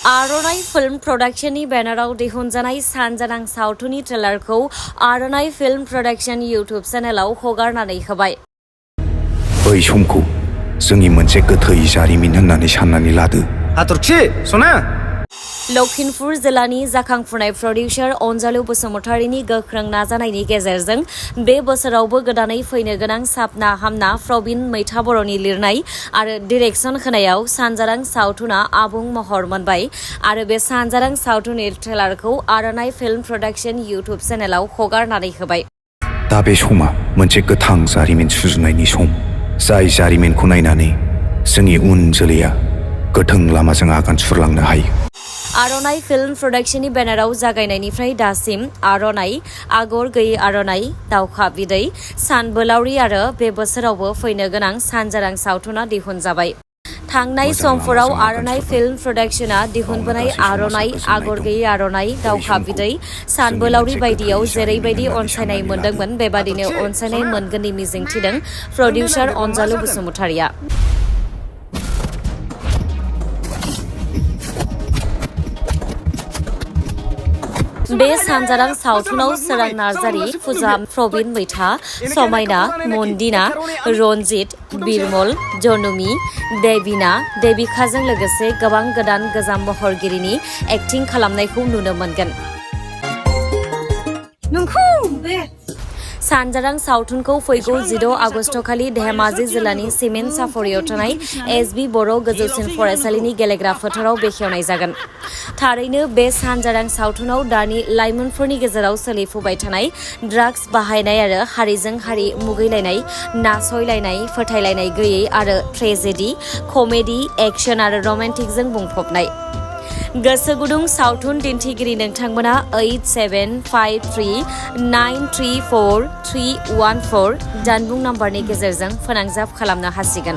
Aronai film production ni bannerआव दिहुनजानाय सानजानां सावथुननि ट्रेलारखौ Aronai film production YouTube चेनेलाव हगारनानै होबाय। बै समखौ जोंनि मोनसे गोथै जारिमिन होननानै साननानै लादो। हाथरखि सना लखिमपुर जिल्लानि जाखांफुनाय प्रडिउसार अनजालु बसुमतारीनि गोख्रों नाजानायनि गेजेरजों बे बोसोरावबो गोदानै फैनो गोनां सापना हामना प्रबिन मैथा बर'नि लिरनाय आरो डिरेक्सन होनायाव सानजारां सावथुना आबुं महर मोनबाय आरो बे सानजारां सावथुननि ट्रेलारखौ आर'नाइ फिल्म प्रडाक्शन इउटुब चेनेलाव हगारनानै होबाय। दा बे समा मोनसे गोथां जारिमिन सुजुनायनि सम, जाय जारिमिनखौ नायनानै जोंनि उन जोलैया गोथों लामाजों आगान सुरलांनो हायो। आर'नाइ फिल्म प्रडाक्शननि बेनाराव जागायनायनिफ्राय दासिम आर'नाइ, आगर गैयै आर'नाइ, दावखा बिदै, सानबोलावरि आरो बे बोसोरावबो फैनो गोनां सानजारां सावथुना दिहुनजाबाय। थांनाय समफोराव आर'नाइ फिल्म प्रडाक्शना दिहुनबोनाय आर'नाइ, आगर गैयै आर'नाइ, दावखा बिदै, सानबोलावरि बायदियाव जेरैबायदि अनसायनाय मोन्दोंमोन बेबादिनो अनसायनाय मोनगोननि मिजिं थिदों प्रडिउसार अनजालु बसुमतारीया। बे सानजारां सावथुनाव सोरां नार्जारी, फुजा प्रबिन मैथा, समायना, मन्दिना, रन्जित, बिरमल, जनुमि, देबिना, देबिकाजों लोगोसे गोबां गोदान गोजाम महरगिरिनि एक्टिं खालामनायखौ नुनो मोनगोन। सानजारां सावथुनखौ फैगौ 16 आगस्तखालि धेमाजि जिल्लानि सिमेन्ट साफरियाव थानाय एसबि बर' गोजौसिन फरायसालिनि गेलेग्रा फोथाराव बेखेवनाय जागोन। थारैनो बे सानजारां सावथुनाव दानि लाइमोनफोरनि गेजेराव सोलिफुबाय थानाय ड्राग्स बाहायनाय आरो हारिजों हारि मुगैलायनाय, नासयलायनाय, फोथायलायनाय गैयै आरो ट्रेजेडि, कमेडि, एक्शन आरो रमान्टिकजों बुंफबनाय। गोसो गुदुं सावथुन दिन्थिगिरि नोंथांमोना 8753934314 जानबुं नाम्बारनि गेजेरजों फोनांजाब खालामनो हासिगोन।